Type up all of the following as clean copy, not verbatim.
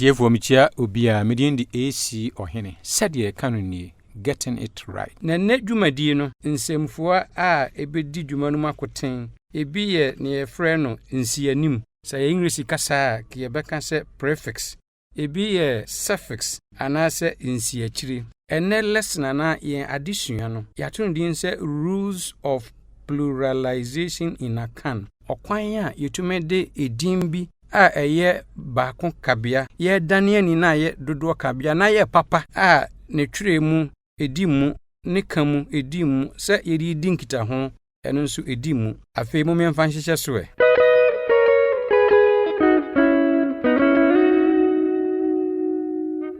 Atiefoɔ mekyia obiara, me din de AC Ɔhene. Sɛdeɛ yɛka no nie, Getting it right. Na nnɛ dwumadie no, nsɛmfua a ɛbɛdi dwuma no mu akoten, ebi yɛ nea yɛfrɛ no nsianim. Sɛ ɛyɛ Engiresi kasa a, ka yɛbɛka sɛ prefix. Ebi yɛ suffix anaasɛ nsiakyire. Ɛnnɛ lesson anaa yɛn adesua no, yɛato no din sɛ Rules of Pluralization in Akan. Ɔkwan a yɛtumi de edin bi a ɛyɛ baako kabea, yɛredane ani na ayɛ dodoɔ kabea na ayɛ papa a ne twerɛ mu ɛdi mu, ne ka mu ɛdi mu sɛ yɛde redi nkitaho Ɛno nso ɛdi mu. Afei mom yɛmfa nhyehyɛ so ɛ.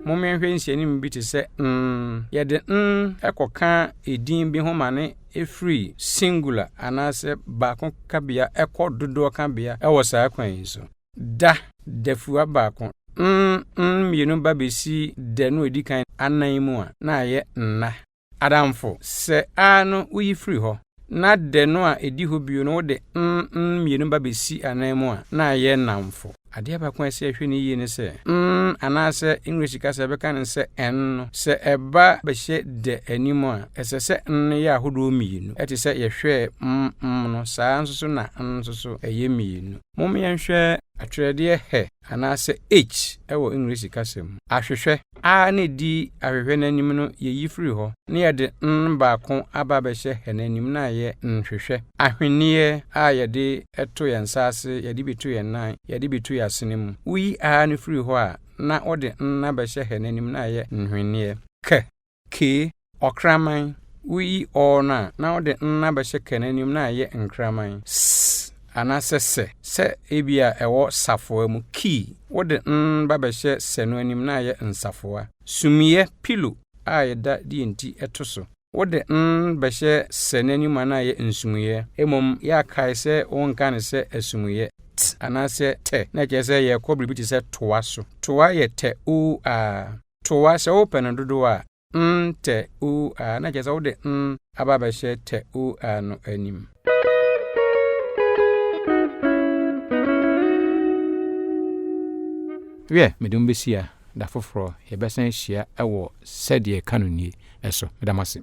Mom yɛnhwɛ nsianim bi te sɛ n. Yɛde n kɔka edin bi ho ma no firi singular anaasɛ baako kabea kɔ dodoɔ kabea wɔ saa kwan yi so. Da, dafua baako. N, n mmienu ba bɛsi dɛ no a ɛdi kan anan mu a, na ayɛ nna. Adamfo, sɛ a no woyi firi hɔ, na dɛ no a ɛdi hɔ bio no wode n n mmienu ba bɛsi anan mu a, na ayɛ nnamfo. Adeɛ baako a ɛsɛ yɛhwɛ no yie ne sɛ, n anaasɛ English kasa yɛbɛka no sɛ n no, sɛ ɛba bɛhyɛ dɛ anim a, ɛsɛ sɛ n no yɛ ahodoɔ mmienu. Ɛte sɛ yɛhwɛɛ m m no, saa ara nso so na n nso so ɛyɛ mmienu. Mom yɛnhwɛ atwerɛdeɛ hɛ anaasɛ H wɔ Engiresi kasa mu. Ahwehwɛ, a na ɛdi ahwehwɛ no anim no yɛyi firi hɔ na yɛde n baako aba abɛhyɛ hɛ no anim na ayɛ nhwehwɛ. Ahweneɛ a yɛde to yɛn nsa ase, yɛde bi to yɛn nan, yɛde bi to yɛn asene mu. Woyi a no firi hɔ a, na wode n abɛhyɛ hɛ no anim na ayɛ nhweneɛ. Kɛ, K, ɔkraman, woyi ɔ no a, na wode n abɛhyɛ k no anim na ayɛ nkraman. S anaasɛ sɛ, sɛ ebia ɛwɔ safoa mu, key, wode n ba bɛhyɛ sɛ no anim na ayɛ nsafoa. Sumiiɛ, pillow, a yɛda de yɛn ti to so, wode n bɛhyɛ sɛ no anim a na ayɛ nsumuiɛ. Mmom yɛ a kae sɛ wonka no sɛ asumuiɛ, t anaasɛ tɛ, na ɛkyerɛ sɛ yɛrekɔ biribi te sɛ toa so. Toa yɛ tɛ o a. Toa, sɛ wopɛ no dodoɔ a, n, tɛ, u, a, na kyerɛ sɛ wode n aba abɛhyɛ tɛ, u, a no anim. Wiɛ, mede mo bɛsi ha, da foforɔ yɛbɛsan ahyia wɔ Sɛdeɛ Ɛka No Nie so. Meda mo ase.